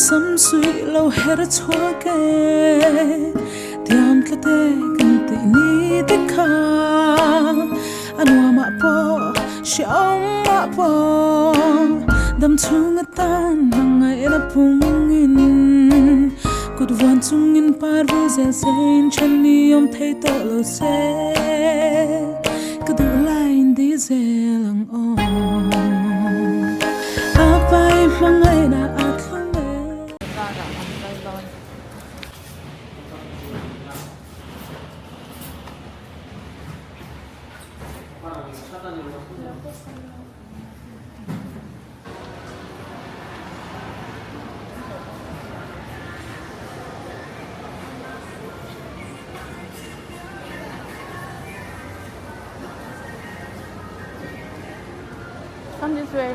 Samsuih lo her chhuak e, Tiam tlat e kan tih ni te kha, A nuamah pawh hrehawmah pawh, Dam chhung atan hmangaihna pungin, Kut vuan chungin par vul zel se, Inthen ni awm thei tawh lo se, Ka duh laiin di zel ang aw. A pai hmangaihna a thlung e. Bazarah an kal dawn. Come this way.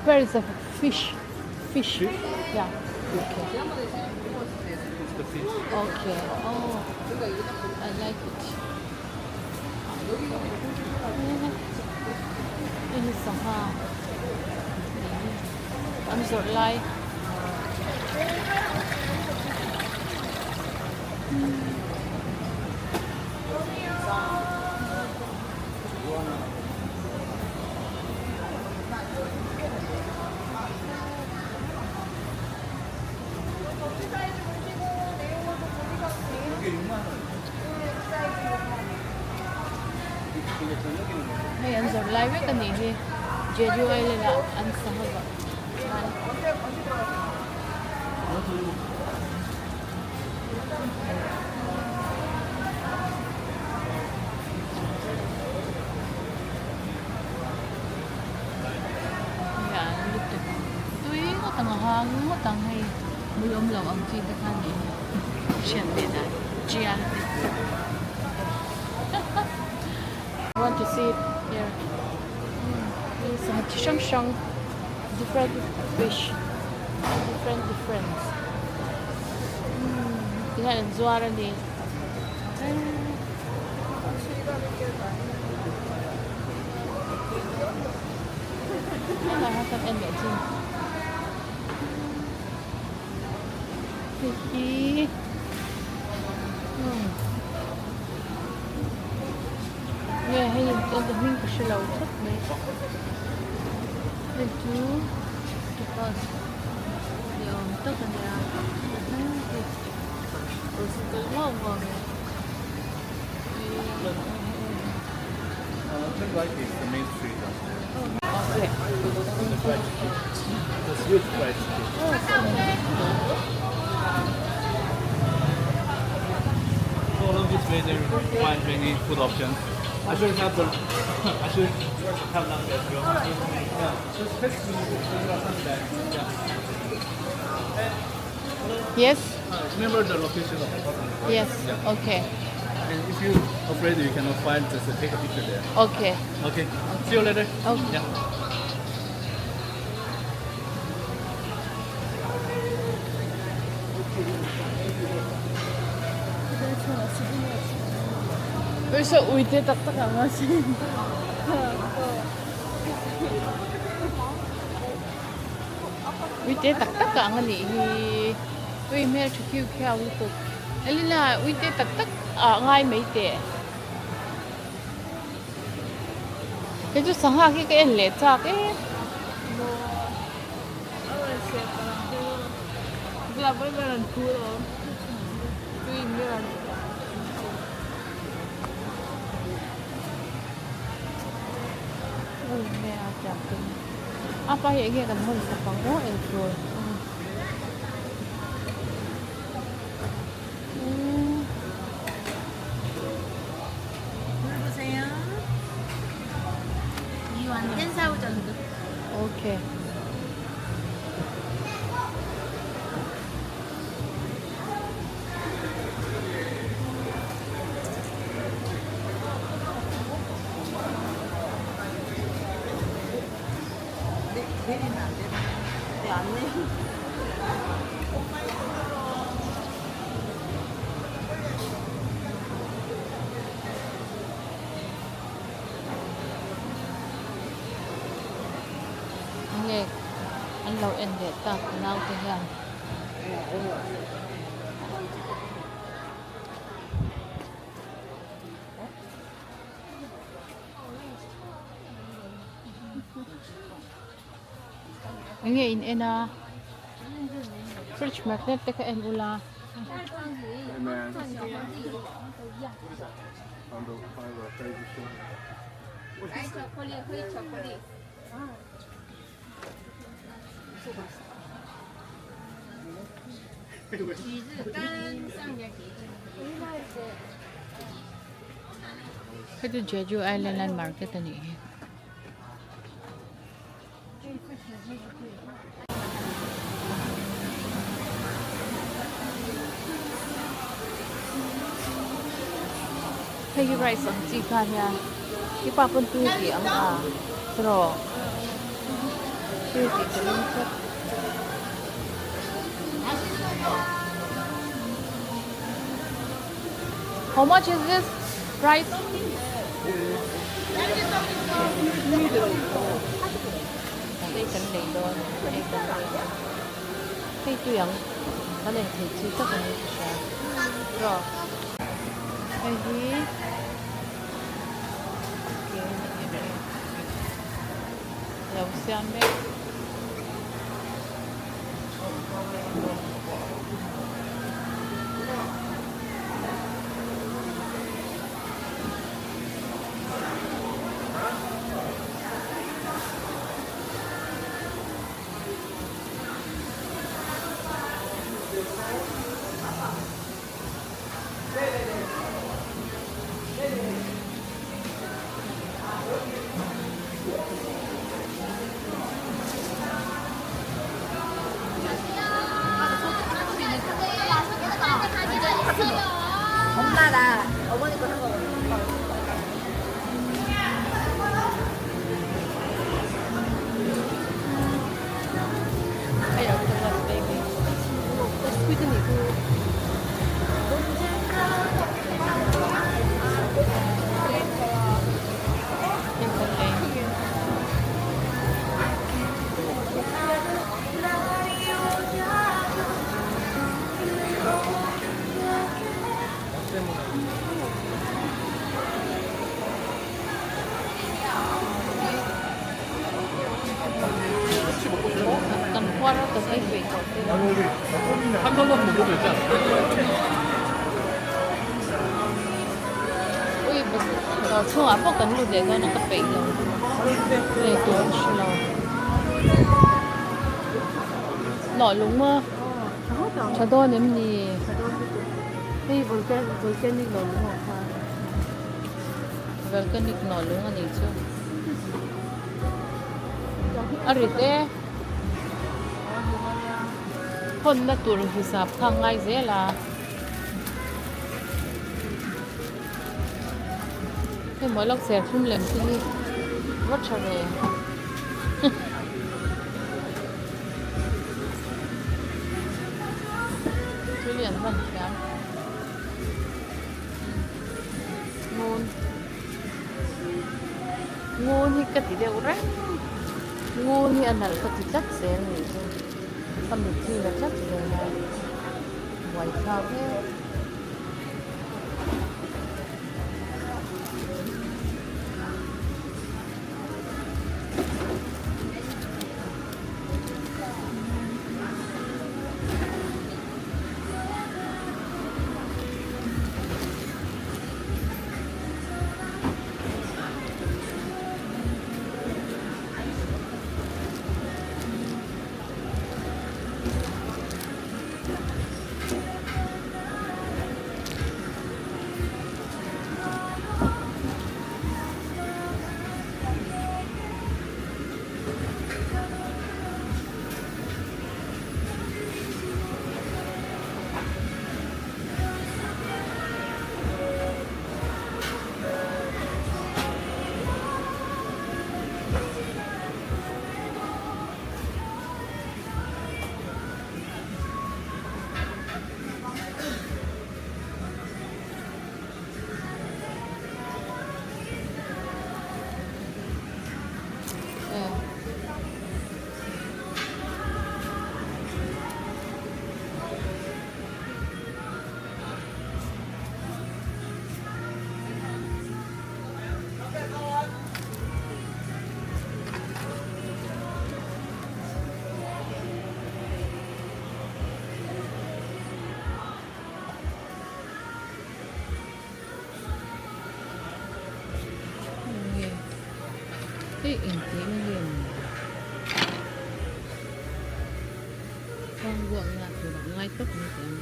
Where is the fish? Fish. Fish? Yeah. Okay. It's the fish. Okay. Oh, I like it. Hei hi sangha an zawrh lai. Hei an zawrh lai vek a nih hi Jeju Island ah an sangha zawrh lai. Hei an lutuk tui ngawt ang a hang ngawt ang hei mui awm lo ang chi te kha a nih hi hriat ve dan tial te want to see it here hei sangha chi hrang hrang different fish different different tihian an zuar a ni. Helai ah kan en leh chin hei hi umm nge hei a hming ka hre lo tlat mai hei chu octopus ni awm tak a nia hei So along this way there you find many food options. I should have the I should have lunch as well. Yeah, just text me yeah. Yes. Remember the location of the apartment. Right? Yes. Yeah. Okay. And if you afraid you cannot find, just take a picture there. Okay. Okay. See you later. Okay. Yeah. 여기서 울 때 딱딱 안 맞지? Uite tak tak ang a nih hi ui hmel tha khiu khiau lutuk Elina uite tak tak ah ngai mai teh kei chu sangha khi ka en leh chak em A pa hi enge kan hawn sak ang aw ei tur. Okay. Nge. en leh tak naute hian. Enge in en a fridge magnet te kha en ula. Hei chu Jeju Island an market a nih hi. Hei hi rice ang chi kha nia i pa pawn tui a tih ang a tiraw tui a tih ka ring tlat. How much is this price? Hei kan lei dawn hei kan lei dawn hei tui ang kan ei thei chi tak a ni ka hria tiraw hei hi ke a ni em em lo siam mek. Hei octopus baby. Kan khuar a kan ei peih tawh te lo. Ui dawr chhungah pawh kan lut leh dawn a ka peih lo ei tur an hre lo. Nawh lung maw? Tha dawn em ni? Hei volcanic nawh lung ah khan. Volcanic nawh lung a nih chu. A rit e. Hawnna tur hisap kha a ngai zel a. Hei maw lawk serthlum lem te hi va tha ve. Thil hi an hman thiam. Ngun ngun hi ka ti deuh reng. Ngun hi a nalh ka ti tlat zel nih chu. Ka mitthi la tlat zel a. Buaithlak em. Hei engtihna nge ni? Khuangbuakna tur a ngai tawp mai teh ang.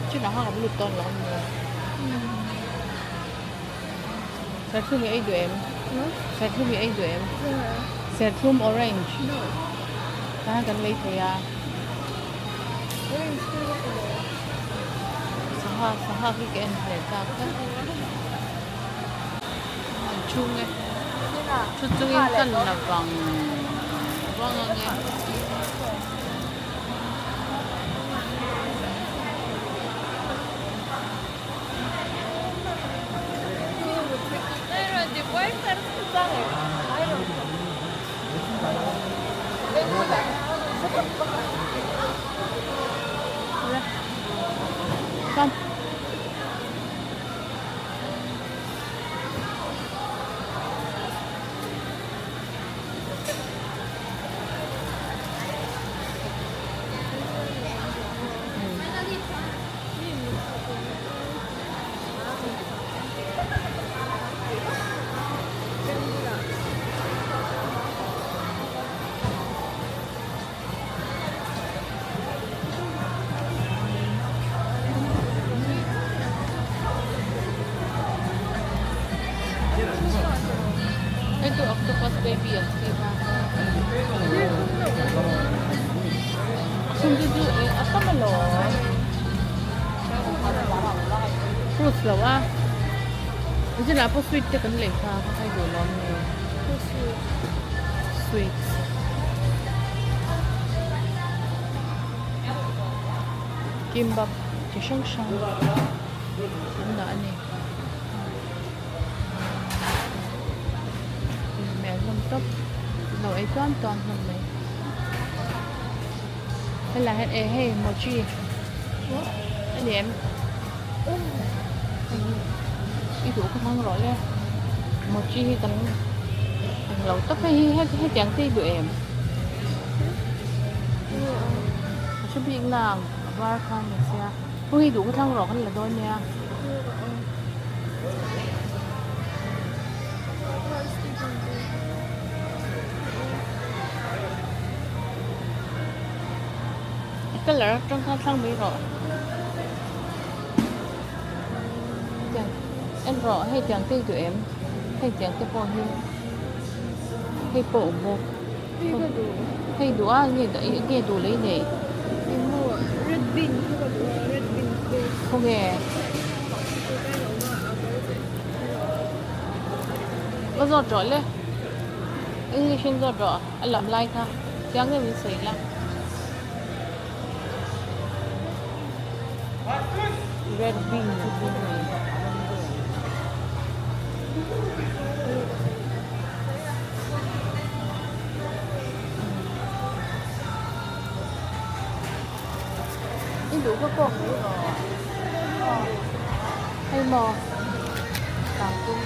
Chutah khan ka lut dawn lo ania. Serthlum i ei duh em? Serthlum i ei duh em? Serthlum orange. Tah hian kan lei thei a. Sangha sangha khi ka en hle chak tlat. An chhung e. Thu chungin ka la vang vang ang e. Come. Hei chu octopus baby an tih kha. Chhungte chu eng a tam alawm. Fruits lo a. Zinah pawh sweet te kan lei kha ka khai duh lawm ni. Sweet. Kimbap chi hrang hrang an dah a ni. Hmel hlawm tawp lo ei tuam tuam hlawm mai. Helai hian eh hei mochi a ni em? I duh kha hmang rawh le mochi hi kan englo tak hei hi hetiang te i duh em? A hre bik nang a var kha a ni sia khaw hi duh kha thlang rawh kan la dawn nia. A colour atang khan thlang mai rawh. Tiang en rawh hei tiang te i duh em hei tiang te pawh hi hei pawh a awm bawk hei duh a nge nge duh leh i neih khawnge va zawt rawh le english in zawt rawh a lam lai kha chiang deuhin sawi la. Red bean chu tui mai. I duh ka kawk mai rawh. Hei maw? Tang tum.